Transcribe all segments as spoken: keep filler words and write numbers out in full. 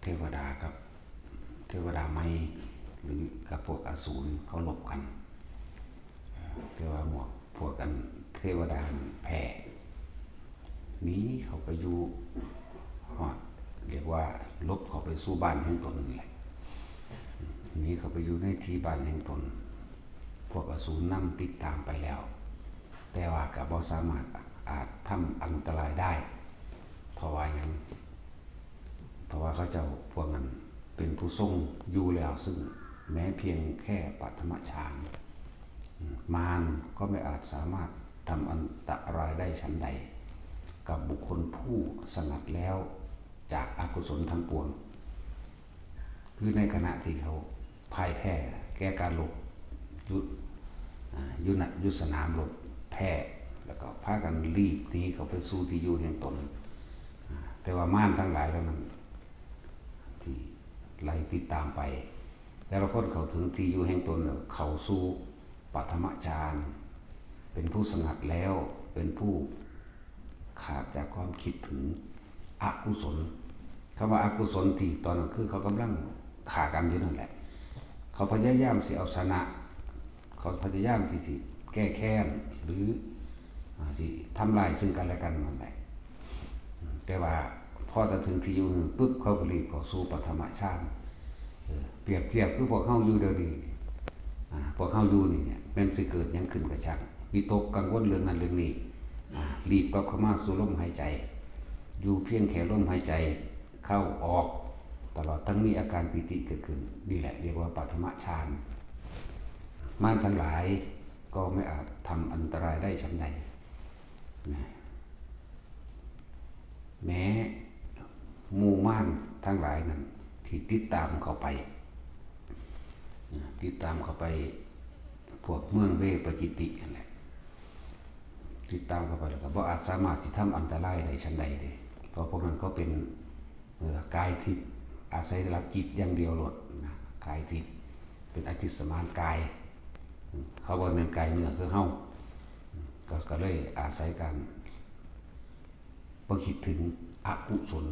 ทวดากับเทวดาใหม่ หรือกับพวกอสูรเขารบกัน แต่ว่าหมวกพวกอันเทวดาแพ้ หนีเข้าไปอยู่ฮอด เรียกว่าหลบเข้าไปสู่บ้านแห่งตนนี่แหละ หนีเข้าไปอยู่ในที่บ้านแห่งตน พวกอสูรนำติดตามไปแล้ว แต่ว่าก็บ่สามารถอาจทำอันตรายได้ เพราะว่าหยัง เพราะว่าเขาเจ้าพวกนั้นเป็นผู้ทรงอยู่แล้ว ซึ่งแม้เพียงแค่ปฐมฌาน มารก็ไม่อาจสามารถทำอันตรายได้ฉันใด กับบุคคลผู้สงัดแล้วจากอกุศลทั้งปวง คือในขณะที่เขาพ่ายแพ้แก่การรบยุทธอ่าอยู่ณอยู่สนามรบแพ้ แล้วก็พากันรีบหนีเข้าไปสู่ที่อยู่แห่งตน อ่าแต่ว่ามารทั้งหลายเหล่านั้น ที่ไล่ติดตามไป แต่ละคนเข้าถึงที่อยู่แห่งตนแล้วเข้าสู่ปฐมฌาน เป็นผู้สงัดแล้ว เป็นผู้ขาดจากความคิดถึงอกุศล คำว่าอกุศลที่ตอนนั้นคือเขากำลังฆ่ากันอยู่นั่นแหละ เขาพยายามสิเอาชนะ เขาพยายามที่สิแก้แค้น หรืออ่าสิทำลายซึ่งกันและกันนั่นแหละ แต่ว่าพอจะถึงที่อยู่ปุ๊บ เขาก็รีบเข้าสู่ปฐมฌาน เออ เปรียบเทียบคือพวกเฮาอยู่เดี๋ยวนี้ อ่า พวกเฮาอยู่นี่เนี่ย แม่นสิเกิดหยังขึ้นก็ช่าง วิตกกังวลเรื่องนั้นเรื่องนี้ อ่า รีบกลับเข้ามาสู่ลมหายใจ อยู่เพียงแค่ลมหายใจเข้าออก ตลอดทั้งมีอาการปีติเกิดขึ้น นี่แหละเรียกว่าปฐมฌาน มารทั้งหลายก็ไม่อาจทำอันตรายได้ฉันใด นะ แม้หมู่มารทั้งหลายนั้นที่ติดตามเข้าไป นะ ติดตามเข้าไป พวกเมืองเวปจิตินั่นแหละ ติดตามเข้าไปแล้วก็บ่อาจสามารถสิทำอันตรายได้ฉันใดเด้ เพราะพวกนั้นเขาเป็น เอ่อกายทิพย์ อาศัยหลักจิตอย่างเดียวโลดนะ กายทิพย์ เป็นอธิสมานกาย เขาบ่แม่นกายเนื้อคือเฮา ก็ ก็เลยอาศัยการ บ่คิดถึงอกุศล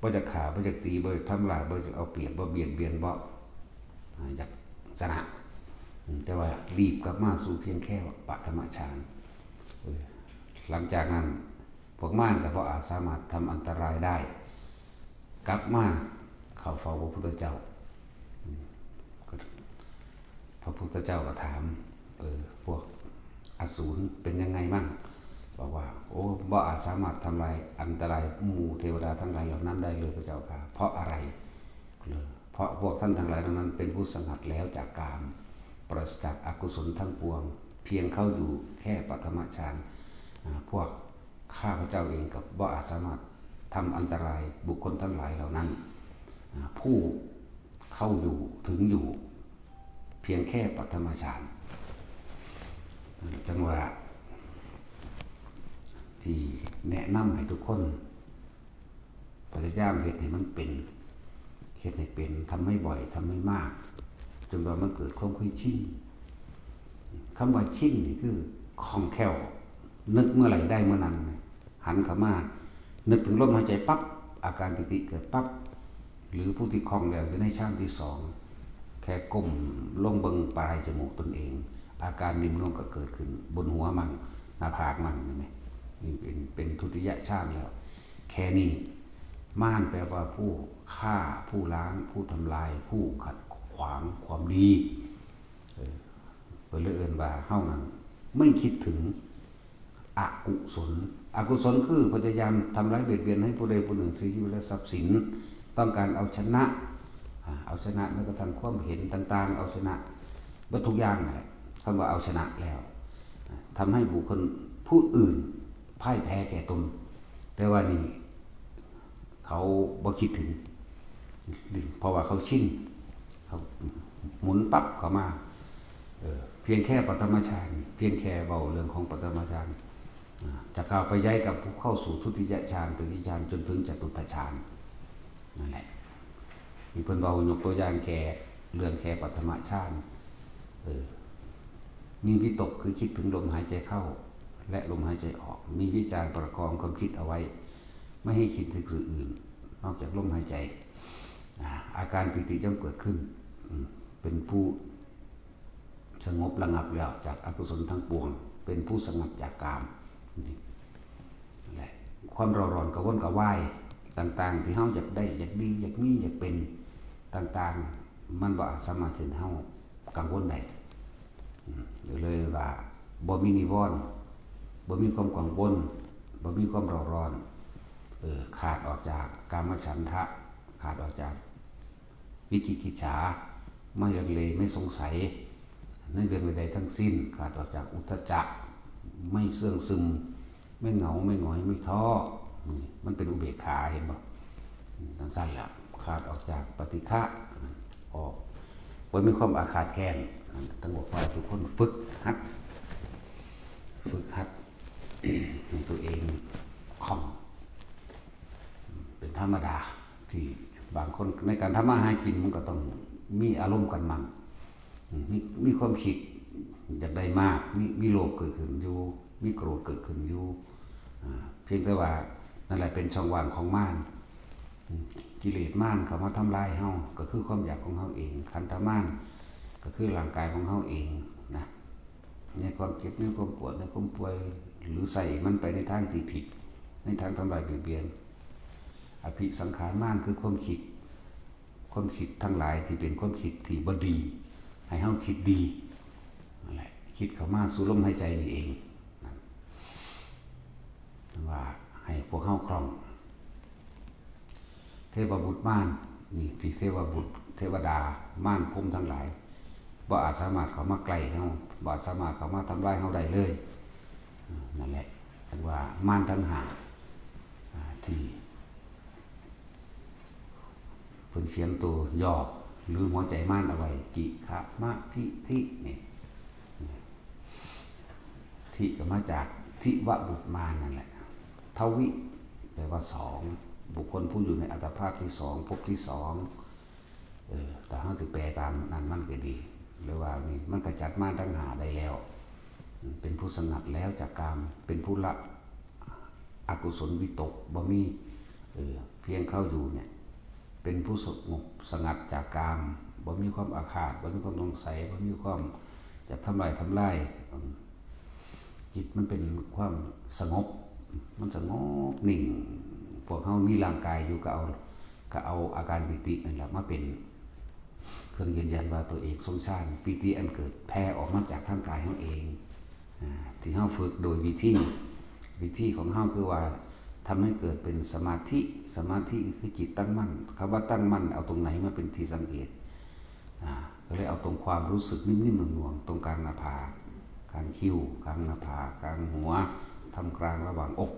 บ่จะฆ่า บ่จะตี บ่จะทำลาย บ่จะเอาเปรียบ บ่เบียดเบียน บ่ อ่า อยากชนะ อืม แต่ว่ารีบกลับมาสู่เพียงแค่ปฐมฌาน เออ หลังจากนั้น พวกมารก็บ่อาจสามารถทำอันตรายได้ กลับมาเข้าเฝ้าพระพุทธเจ้า อืม ก็ พระพุทธเจ้าก็ถาม เออ พวกอสูรเป็นยังไงมั่ง บอกว่า โอ้ บ่อาจสามารถทำลายอันตรายหมู่เทวดาทั้งหลายเหล่านั้นได้เลยพระเจ้าค่ะ เพราะอะไร เพราะพวกท่านทั้งหลายเหล่านั้นเป็นผู้สงัดแล้วจากกาม ปราศจากอกุศลทั้งปวง เพียงเข้าอยู่แค่ปฐมฌาน อ่า พวกข้าพเจ้าเองก็บ่อาจสามารถทำอันตรายบุคคลทั้งหลายเหล่านั้น อ่า ผู้เข้าอยู่ถึงอยู่ เพียงแค่ปฐมฌาน จังว่าที่แนะนำให้ทุกคน พยายามเฮ็ดให้มันเป็น เฮ็ดให้เป็น ทำให้บ่อย ทำให้มาก จนว่ามันเกิดความเคยชิน คำว่าชินนี่คือคล่องแคล่ว นึกเมื่อไหร่ได้เมื่อนั้น หันเข้ามา นึกถึงลมหายใจปั๊บ อาการปีติเกิดปั๊บ หรือผู้ที่คล่องแล้วอยู่ในฌานที่สอง แค่ก้มลงเบิ่งปลายจมูกตนเอง อาการนิ่มนวลก็เกิดขึ้นบนหัวมั่ง หน้าผากมั่ง นี่ไหม นี่เป็น เป็นทุติยฌานแล้ว แค่นี้ มารแปลว่าผู้ฆ่า ผู้ล้าง ผู้ทำลาย ผู้ขัดขวางความดี เออ เพิ่นเลยเอิ้นว่าเฮานั้นไม่คิดถึงอกุศล อกุศลคือพยายามทำร้ายเบียดเบียนให้ผู้ใดผู้หนึ่งเสียชีวิตและทรัพย์สิน ต้องการเอาชนะ อ่า เอาชนะแม้กระทั่งความเห็นต่างๆ เอาชนะเบิดทุกอย่างนั่นแหละ คำว่าเอาชนะแล้ว อ่า ทำให้บุคคลผู้อื่นพ่ายแพ้แก่ตน แต่ว่านี่ เขาบ่คิดถึง เพราะว่าเขาชิน เขาหมุนปั๊บเข้ามา เออ เพียงแค่ปฐมฌาน เพียงแค่เว้าเรื่องของปฐมฌาน อ่า จะก้าวไปย้ายกับผู้เข้าสู่ทุติยฌาน ตติยฌาน จนถึงจตุตถฌาน นั่นแหละ มีเพิ่นเว้ายกตัวอย่างแค่เรื่องแค่ปฐมฌาน เออ มีวิตกคือคิดถึงลมหายใจเข้า และลมหายใจออก มีวิจารประคองความคิดเอาไว้ ไม่ให้คิดถึงสิ่งอื่น นอกจากลมหายใจ อ่า อาการปีติย่อมเกิดขึ้น อืม เป็นผู้สงบระงับแล้วจากอกุศลทั้งปวง เป็นผู้สงัดจากกาม นี่แหละ ความเร่าร้อนกระวนกระวายต่างๆ ที่เฮาอยากได้ อยากดี อยากมี อยากเป็นต่างๆ มันบ่สามารถเฮ็ดให้เฮากังวลได้ อืม เลยว่าบ่มีนิวรณ์ บ่มีความกังวล บ่มีความเร่าร้อน เออ ขาดออกจากกามฉันทะ ขาดออกจากวิจิกิจฉา ไม่ลังเล ไม่สงสัยในเรื่องใดๆทั้งสิ้น ขาดออกจากอุทธัจจะ ไม่เสื่องซึม ไม่เหงา ไม่หงอย ไม่ท้อ นี่มันเป็นอุเบกขา เห็นบ่ อืม จั่งซั่นล่ะ ขาดออกจากปฏิฆะ ออก บ่มีความอาฆาตแค้น นั่นต้องบอกว่าทุกคนฝึกหัด ฝึกหัด ให้ตัวเองคล่อง เป็นธรรมดา ที่บางคนในการทำมาหากินมันก็ต้องมีอารมณ์กันมั่ง อืม มี มีความคิดอยากได้มาก มี มีโลภเกิดขึ้นอยู่ มีโกรธเกิดขึ้นอยู่ อ่า เพียงแต่ว่านั่นแหละเป็นช่องว่างของมาร อืม กิเลสมารเข้ามาทำลายเฮา ก็คือความอยากของเฮาเอง ขันธมารก็คือร่างกายของเฮาเองนะ ในความเจ็บ ในความปวด ในความป่วย หรือใส่มันไปในทางที่ผิด ในทางทำลายเบียดเบียน อภิสังขารมารคือความคิด ความคิดทั้งหลายที่เป็นความคิดที่บ่ดี ให้เฮาคิดดี นั่นแหละ คิดเข้ามาสู่ลมหายใจนี่เอง นะ ว่าให้พวกเฮาคล่อง เทวบุตรมาร นี่ที่เทวบุตร เทวดามารพรหมทั้งหลาย บ่อาจสามารถเข้ามาใกล้เฮา บ่อาจสามารถเข้ามาทำลายเฮาได้เลย นั่นแหละ จั่งว่ามารทั้งห้า อ่า ที่ เพิ่นเขียนตัวย่อหรือหัวใจมารเอาไว้ กิขะมะพิธิ นี่ ทิก็มาจากทิวบุตรมารนั่นแหละ ทวิ แปลว่าสอง บุคคลผู้อยู่ในอัตภาพที่สอง ภพที่สอง เออ แต่เฮาสิแปลตามนั้นมันก็ดี หรือว่านี่มันขจัดมารทั้งห้าได้แล้ว เป็นผู้สงัดแล้วจากกาม เป็นผู้ละอกุศลวิตกบ่มี เออ เพียงเข้าอยู่เนี่ย เป็นผู้สงบสงัดจากกาม บ่มีความอาฆาต บ่มีความสงสัย บ่มีความจะทำลาย ทำลาย อืม จิตมันเป็นความสงบ มันสงบนิ่ง พวกเฮามีร่างกายอยู่ก็เอา ก็เอาอาการปีตินั่นแหละมาเป็นเครื่องยืนยันว่าตัวเองทรงฌาน ปีติอันเกิดแผ่ออกมาจากทางกายเฮาเอง อ่า ที่เฮาฝึกโดยวิธี วิธีของเฮาคือว่าทำให้เกิดเป็นสมาธิ สมาธิคือจิตตั้งมั่น คำว่าตั้งมั่นเอาตรงไหนมาเป็นที่สังเกต อ่า ก็เลยเอาตรงความรู้สึกนิ่มๆหน่วงๆ ตรงกลางหน้าผาก กลางคิ้ว กลางหน้าผาก กลางหัว ท่ามกลางระหว่างอก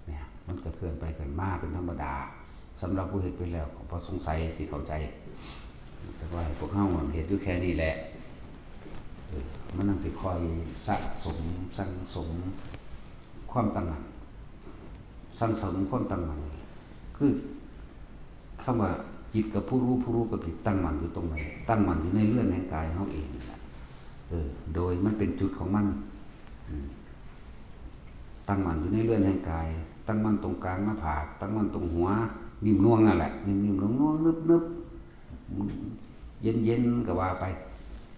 เนี่ย มันก็เคลื่อนไปเคลื่อนมาเป็นธรรมดา สำหรับผู้เฮ็ดไปแล้วก็บ่สงสัยสิเข้าใจ แต่ว่าให้พวกเฮาเฮ็ดอยู่แค่นี้แหละ เออ มันจั่งสิค่อยสะสม สั่งสมความตั้งมั่น สั่งสมความตั้งมั่น คือคำว่าจิตกับผู้รู้ ผู้รู้กับจิตตั้งมั่นอยู่ตรงไหน ตั้งมั่นอยู่ในเรือนแห่งกายเฮาเองนั่นแหละ เออ โดยมันเป็นจุดของมัน อืม ตั้งมั่นอยู่ในเรือนแห่งกาย ตั้งมั่นตรงกลางหน้าผาก ตั้งมั่นตรงหัว นิ่มนวลนั่นแหละ นิ่มๆนวลๆนึบๆ เย็นๆก็ว่าไป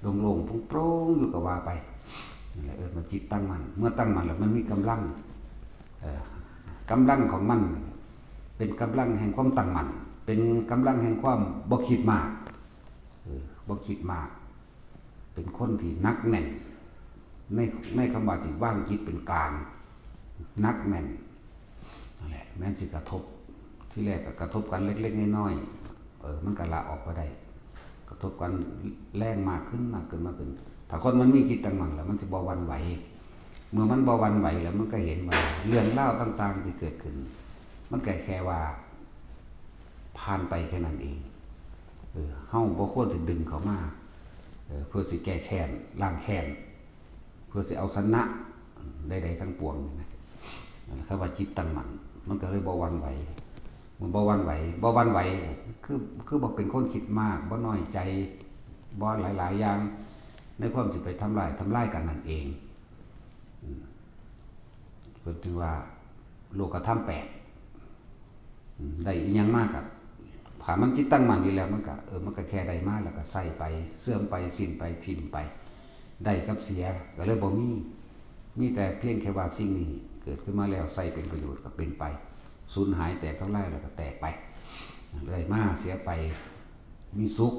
โล่งๆโปร่งๆอยู่ก็ว่าไป นั่นแหละเอิ้นว่าจิตตั้งมั่น เมื่อตั้งมั่นแล้วมันมีกำลัง เอ่อ กำลังของมัน เป็นกำลังแห่งความตั้งมั่น เป็นกำลังแห่งความบ่คิดมาก เออ บ่คิดมาก เป็นคนที่หนักแน่น ใน ในคำว่าที่วางจิตเป็นกลาง หนักแน่น นั่นแหละ แม้นสิกระทบ ที่แรกก็กระทบกันเล็กๆน้อยๆ เออ มันก็ละออกไปได้ กระทบกันแรงมากขึ้น มากขึ้น มากขึ้น ถ้าคนมันมีจิตตั้งมั่นแล้ว มันสิบ่หวั่นไหว เมื่อมันบ่หวั่นไหวแล้ว มันก็เห็นว่าเรื่องราวต่างๆที่เกิดขึ้น มันก็แค่ว่าผ่านไปแค่นั้นเอง เออ เฮาบ่ควรสิดึงเข้ามา เออ เพื่อสิแก้แค้น ล้างแค้น เพื่อสิเอาชนะใดๆทั้งปวงนี่นะ นั่นแหละครับว่าจิตตั้งมั่น มันก็เลยบ่หวั่นไหว มันบ่หวั่นไหว บ่หวั่นไหว คือ คือบ่เป็นคนคิดมาก บ่น้อยใจ บ่หลายๆอย่าง ในความสิไปทำลาย ทำลายกันนั่นเอง อืม เพิ่นจึงว่าโลกธรรมแปด อืม ได้อิหยังมากอะ ถ้ามันจิตตั้งมั่นอยู่แล้ว มันก็ เออ มันก็แค่ได้มาแล้วก็ใช้ไป เสื่อมไป สิ้นไป ถิ่มไป ได้กับเสียก็เลยบ่มี มีแต่เพียงแค่ว่าสิ่งนี้เกิดขึ้นมาแล้วใช้เป็นประโยชน์ก็เป็นไป สูญหายแตกทำลายแล้วก็แตกไป ได้มาเสียไป มีสุข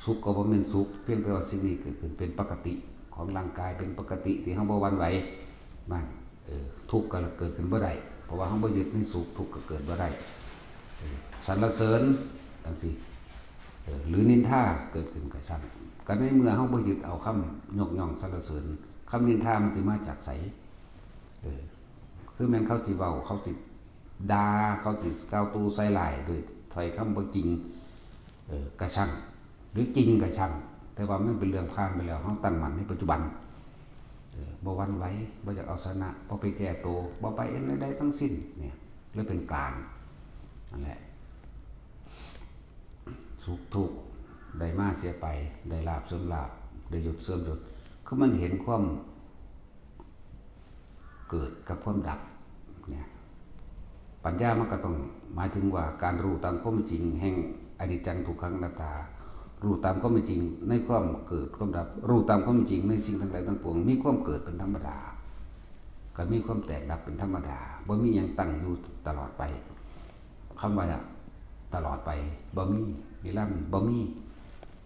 สุขก็บ่แม่นสุข เพียงแต่ว่าสิ่งนี้เกิดขึ้นเป็นปกติของร่างกาย เป็นปกติที่เฮาบ่หวั่นไหว มัน เออ ทุกข์ก็เกิดขึ้นบ่ได้ เพราะว่าเฮาบ่ยึดในสุข ทุกข์ก็เกิดบ่ได้ เออ สรรเสริญจังซี่ เออ หรือนินทาเกิดขึ้นก็ช่าง ก็ในเมื่อเฮาบ่ยึดเอาคำยกย่องสรรเสริญ คำนินทามันสิมาจากไส เออ คือแม่นเขาสิเว้า เขาสิด่า เขาสิกล่าวตู่ใส่ร้ายด้วยถ้อยคำบ่จริง เออ ก็ช่าง หรือจริงก็ช่าง แต่ว่ามันเป็นเรื่องผ่านไปแล้ว เฮาตั้งมั่นในปัจจุบัน เออ บ่หวั่นไหว บ่อยากเอาชนะ บ่ไปแก้ตัว บ่ไปเอ็นใดๆทั้งสิ้น เนี่ย เลยเป็นกลาง นั่นแหละ สุขทุกข์ ได้มาเสียไป ได้ลาภเสื่อมลาภ ได้ยศเสื่อมยศ คือมันเห็นความเกิดกับความดับ เนี่ย ปัญญามันก็ต้องหมายถึงว่าการรู้ตามความเป็นจริงแห่งอนิจจังทุกขังอนัตตา รู้ตามความเป็นจริงในความเกิดความดับ รู้ตามความเป็นจริงในสิ่งทั้งหลายทั้งปวง มีความเกิดเป็นธรรมดา ก็มีความแตกดับเป็นธรรมดา บ่มีหยังตั้งอยู่ตลอดไป คำว่าตลอดไปบ่มี นิรันดร์บ่มี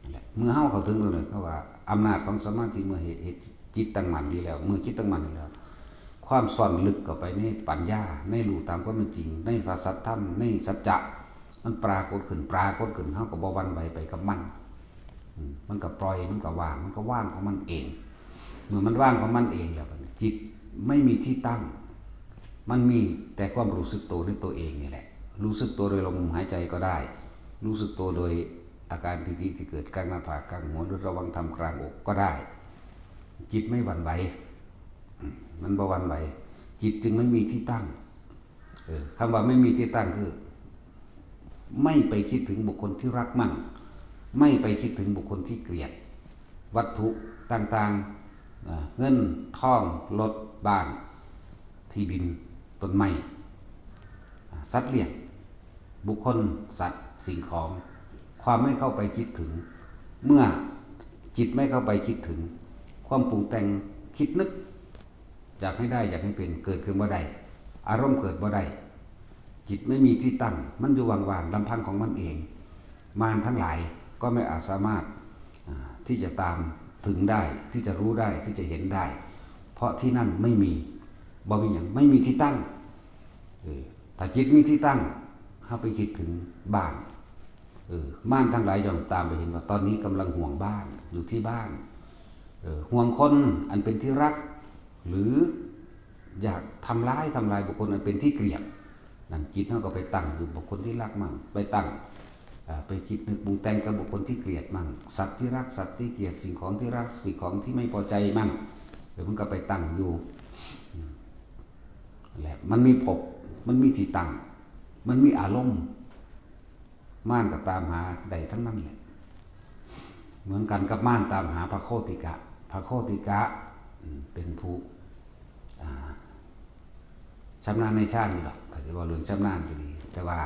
นั่นแหละ เมื่อเฮาเข้าถึงตรงนั้น เขาว่าอำนาจของสมาธิ เมื่อเหตุ เหตุจิตตั้งมั่นดีแล้ว เมื่อจิตตั้งมั่นดีแล้ว ความซ่อนลึกเข้าไปในปัญญา ในรู้ตามความเป็นจริง ในพระสัทธรรม ในสัจจะ มันปรากฏขึ้น ปรากฏขึ้น เฮาก็บ่หวั่นไหวไปกับมัน อืม มันก็ปล่อย มันก็ว่าง มันก็ว่างของมันเอง เมื่อมันว่างของมันเองแล้ว จิตไม่มีที่ตั้ง มันมีแต่ความรู้สึกตัวในตัวเองนี่แหละ รู้สึกตัวโดยลมหายใจก็ได้ รู้สึกตัวโดยอาการปีติที่เกิดกลางหน้าผาก กลางหัว หรือระหว่างท่ามกลางอกก็ได้ จิตไม่หวั่นไหว อืม มันบ่หวั่นไหว จิตจึงไม่มีที่ตั้ง เออ คำว่าไม่มีที่ตั้งคือ ไม่ไปคิดถึงบุคคลที่รักมั่ง ไม่ไปคิดถึงบุคคลที่เกลียด วัตถุต่างๆ อ่า เงิน ทอง รถ บ้าน ที่ดิน ต้นไม้ อ่า สัตว์เลี้ยง บุคคล สัตว์ สิ่งของ ความไม่เข้าไปคิดถึง เมื่อจิตไม่เข้าไปคิดถึง ความปรุงแต่ง คิดนึก อยากให้ได้ อยากให้เป็น เกิดขึ้นบ่ได้ อารมณ์เกิดบ่ได้ จิตไม่มีที่ตั้ง มันอยู่ว่างๆ ลำพังของมันเอง มารทั้งหลายก็ไม่อาจสามารถ อ่า ที่จะตามถึงได้ ที่จะรู้ได้ ที่จะเห็นได้ เพราะที่นั่นไม่มี บ่มีหยัง ไม่มีที่ตั้ง เออ ถ้าจิตมีที่ตั้ง เฮาไปคิดถึงบ้าน เออ มารทั้งหลายย่อมตามไปเห็นว่าตอนนี้กำลังห่วงบ้าน อยู่ที่บ้าน เออ ห่วงคนอันเป็นที่รัก หรืออยากทำร้าย ทำลายบุคคลอันเป็นที่เกลียด นั่นจิตเฮาก็ไปตั้งอยู่บุคคลที่รักมั่ง ไปตั้ง อ่า ไปคิดนึกปรุงแต่งกับบุคคลที่เกลียดมั่ง สัตว์ที่รัก สัตว์ที่เกลียด สิ่งของที่รัก สิ่งของที่ไม่พอใจมั่ง เดี๋ยวมันก็ไปตั้งอยู่ อืม แหละ มันมีภพ มันมีที่ตั้ง มันมีอารมณ์ มารก็ตามหาได้ทั้งนั้นแหละ เหมือนกันกับมารตามหาพระโคติกะ พระโคติกะ อืม เป็นผู้ อ่า ชำนาญในฌานนี่หรอก ถ้าจะว่าเรื่องชำนาญก็ดี แต่ว่า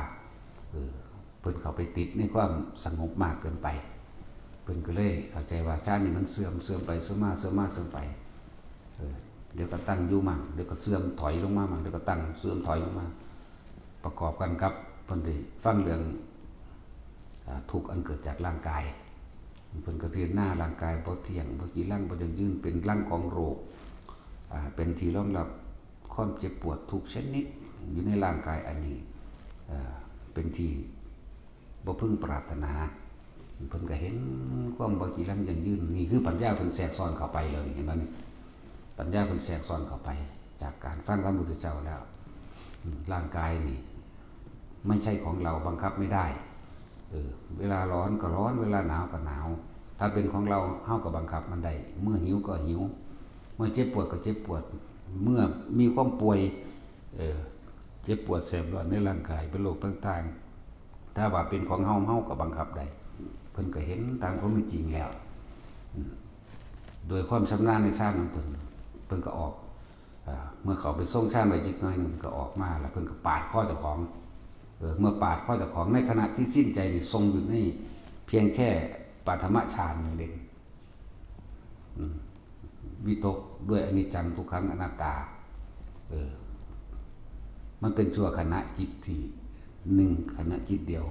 เออ เพิ่นเข้าไปติดในความสงบมากเกินไป เพิ่นก็เลยเข้าใจว่าฌานนี่มันเสื่อม เสื่อมไป เสื่อมมา เสื่อมมา เสื่อมไป เออ เดี๋ยวก็ตั้งอยู่มั่ง เดี๋ยวก็เสื่อมถอยลงมามั่ง เดี๋ยวก็ตั้งเสื่อมถอยลงมา ประกอบกันกับเพิ่นได้ฟังเรื่อง อ่า ทุกข์อันเกิดจากร่างกาย เพิ่นก็พิจารณาร่างกายบ่เที่ยง บ่จีรัง บ่ยั่งยืน เป็นรังของโรค อ่า เป็นที่รองรับความเจ็บปวดทุกชนิด อยู่ในร่างกายอันนี้ เอ่อ เป็นที่บ่พึงปรารถนา เพิ่นก็เห็นความบ่จีรังยั่งยืน นี่คือปัญญาเพิ่นแทรกซ้อนเข้าไปแล้วนี่ เห็นบ่นี่ ปัญญาเพิ่นแทรกซ้อนเข้าไป จากการฟังคำพุทธเจ้าแล้ว อืม ร่างกายนี่ ไม่ใช่ของเรา บังคับไม่ได้ เออ เวลาร้อนก็ร้อน เวลาหนาวก็หนาว ถ้าเป็นของเรา เฮาก็บังคับมันได้ เมื่อหิวก็หิว เมื่อเจ็บปวดก็เจ็บปวด เมื่อมีความป่วย เออ เจ็บปวดแสบร้อนในร่างกาย เป็นโรคต่างๆ ถ้าว่าเป็นของเฮา เฮาก็บังคับได้ เพิ่นก็เห็นตามความเป็นจริงแล้ว อืม โดยความชำนาญในฌานของเพิ่น เพิ่นก็ออก อ่า เมื่อเข้าไปทรงฌานไว้จักหน่อยหนึ่งก็ออกมา แล้วเพิ่นก็ปาดคอเจ้าของ เอ เออ เมื่อปาดข้อเจ้าของในขณะที่สิ้นใจนี่ทรงอยู่ในเพียงแค่ปฐมฌานเด่น อืม วิตกด้วยอนิจจังทุกขังอนัตตา เออ มันเป็นชั่วขณะจิตที่หนึ่งขณะจิตเดียว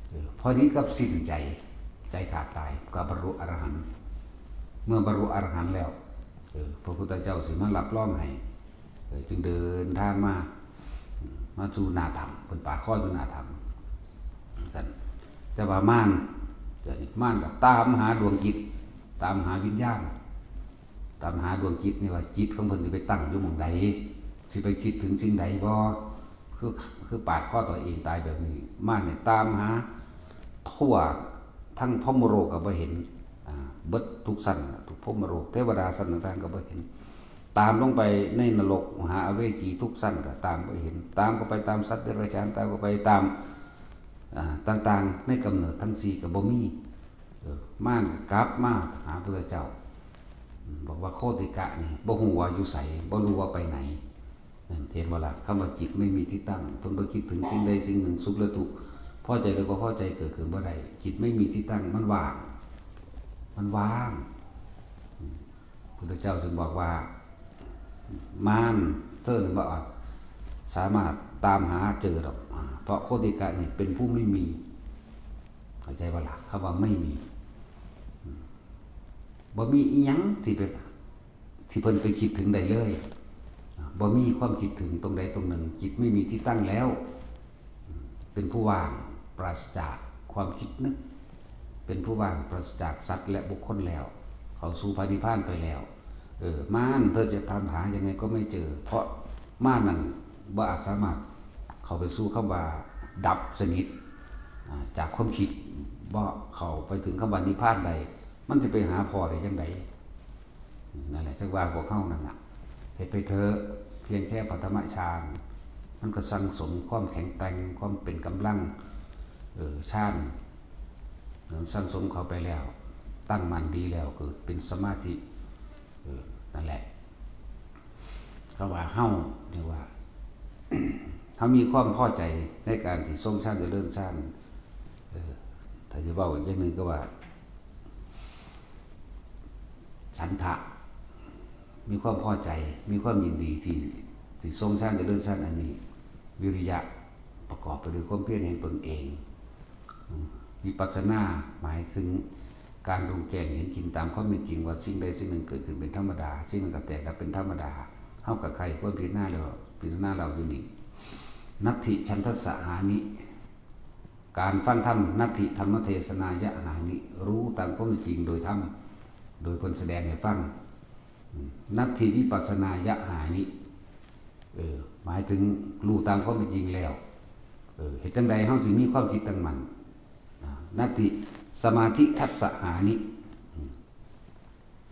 เออ พอดีกับสิ้นใจ ใจขาดตาย ก็บรรลุอรหันต์ เมื่อบรรลุอรหันต์แล้ว เออ พระพุทธเจ้าสิมารับรองให้ เออ จึงเดินทางมา มาสู่หน้าถ้ำ เพิ่นปาดคออยู่หน้าถ้ำ ซั่น แต่ว่ามาร เดี๋ยวนี้มารก็ตามหาดวงจิต ตามหาวิญญาณ ตามหาดวงจิตนี่ว่าจิตของเพิ่นสิไปตั้งอยู่หม่องใด สิไปคิดถึงสิ่งใดบ่ คือ คือปาดคอตัวเองตายแบบนี้ มารเนี่ยตามหาทั่วทั้งพรหมโลกก็บ่เห็น อ่า เบิดทุกชั้นน่ะ ทุกพรหมโลก เทวดาชั้นต่างๆก็บ่เห็น ตามลงไปในนรกมหาอเวจีทุกชั้นก็ตามบ่เห็น ตามเข้าไปตามสัตว์เดรัจฉาน ตามเข้าไปตาม อ่า ต่างๆ ในกำเนิดทั้งสี่ก็บ่มี เออ มารก็กลับมาหาพระพุทธเจ้า อืม บอกว่าโคติกะนี่บ่ฮู้ว่าอยู่ไส บ่รู้ว่าไปไหน นั่นเห็นบ่ล่ะ คำว่าจิตไม่มีที่ตั้ง เพิ่นบ่คิดถึงสิ่งใดสิ่งหนึ่ง สุขและทุกข์ พอใจหรือบ่พอใจเกิดขึ้นบ่ได้ จิตไม่มีที่ตั้ง มันว่าง มันว่าง อืม พุทธเจ้าจึงบอกว่า มารเธอนี่บ่อาจสามารถตามหาเจอดอก อ่า เพราะโคติกะนี่เป็นผู้ไม่มี เข้าใจบ่ล่ะ คำว่าไม่มี อืม บ่มีอีหยังที่ไป ที่เพิ่นไปคิดถึงได้เลย บ่มีความคิดถึงตรงใดตรงหนึ่ง จิตไม่มีที่ตั้งแล้ว เป็นผู้ว่างปราศจากความคิดนึก เป็นผู้ว่างปราศจากสัตว์และบุคคลแล้ว เข้าสู่พระนิพพานไปแล้ว เออ มารเธอจะตามหายังไงก็ไม่เจอ เพราะมารนั่นบ่อาจสามารถเข้าไปสู่คำว่าดับสนิท อ่า จากความคิด บ่เข้าไปถึงคำว่านิพพานใด มันจะไปหาพ้อได้จั่งใด นั่นแหละ จักว่าพวกเฮานั่นน่ะ เฮ็ดไปเถอะ เพียงแค่ปฐมฌาน มันก็สั่งสมความแข็งแกร่ง ความเป็นกำลัง เออ ฌาน มันสั่งสมเข้าไปแล้ว ตั้งมั่นดีแล้ว เกิดเป็นสมาธิ เออ นั่นแหละ คำว่าเฮา เรียกว่า เฮามีความพอใจในการที่ทรงฌานเจริญฌาน เออ ถ้าจะเว้าอีกอย่างหนึ่งก็ว่า ฉันทะ มีความพอใจ มีความยินดีที่ ที่ทรงฌานเจริญฌานอันนี้ วิริยะ ประกอบไปด้วยความเพียรแห่งตนเอง อืม วิปัสสนา หมายถึงการรู้แจ้งเห็นจริงตามความเป็นจริงว่าสิ่งใดสิ่งหนึ่งเกิดขึ้นเป็นธรรมดา สิ่งนั้นก็แตกดับเป็นธรรมดา เฮาก็ใคร่ควรพิจารณาแล้ว พิจารณาแล้วอยู่นี่ นัตถิฉันทัสสะหานิ การฟังธรรม นัตถิธรรมเทศนายะหานิ รู้ตามความเป็นจริงโดยธรรม โดยเพิ่นแสดงให้ฟัง อืม นัตถิวิปัสสนายะหานิ เออ หมายถึงรู้ตามความเป็นจริงแล้ว เออ เฮ็ดจั่งใดเฮาสิมีความคิดตั้งมั่น อ่า นัตถิสมาธิทัสสะหานิ อืม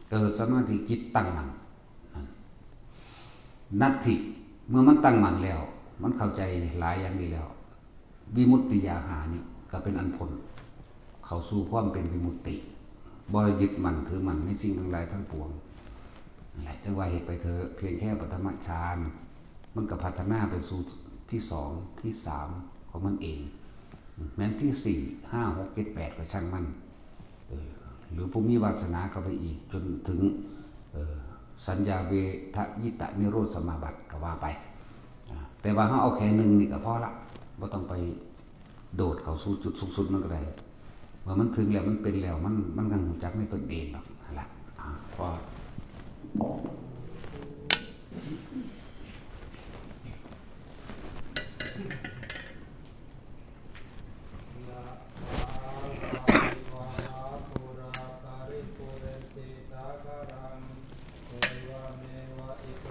เกิดสมาธิจิตตั้งมั่น นัตถิ เมื่อมันตั้งมั่นแล้ว มันเข้าใจหลายอย่างดีแล้ว วิมุตติยาหานิ ก็เป็นอันพ้น เข้าสู่ความเป็นวิมุตติ บ่ยึดมั่นถือมั่นในสิ่งทั้งหลายทั้งปวง นั่นแหละ จั่งว่าเฮ็ดไปเถอะ เพียงแค่ปฐมฌาน มันก็พัฒนาไปสู่ที่สอง ที่สามของมันเอง แม้นที่สี่ ห้า หก เจ็ด แปด ก็ช่างมัน เออ หรือผู้มีวาสนาเข้าไปอีกจนถึง เออ สัญญาเวทยิตะนิโรธสมาบัติก็ว่าไป อ่า แต่ว่าเฮาเอาแค่หนึ่งนี่ก็พอละ บ่ต้องไปโดดเข้าสู่จุดสูงสุดมันก็ได้ เมื่อมันถึงแล้วมันเป็นแล้ว มัน มันก็รู้จักในตนเองดอก นั่นล่ะ อ่า พอ ยะถา วาริวะหาปูรา ปะริปูเรนติสาคารัง เอวะเมวะอิโต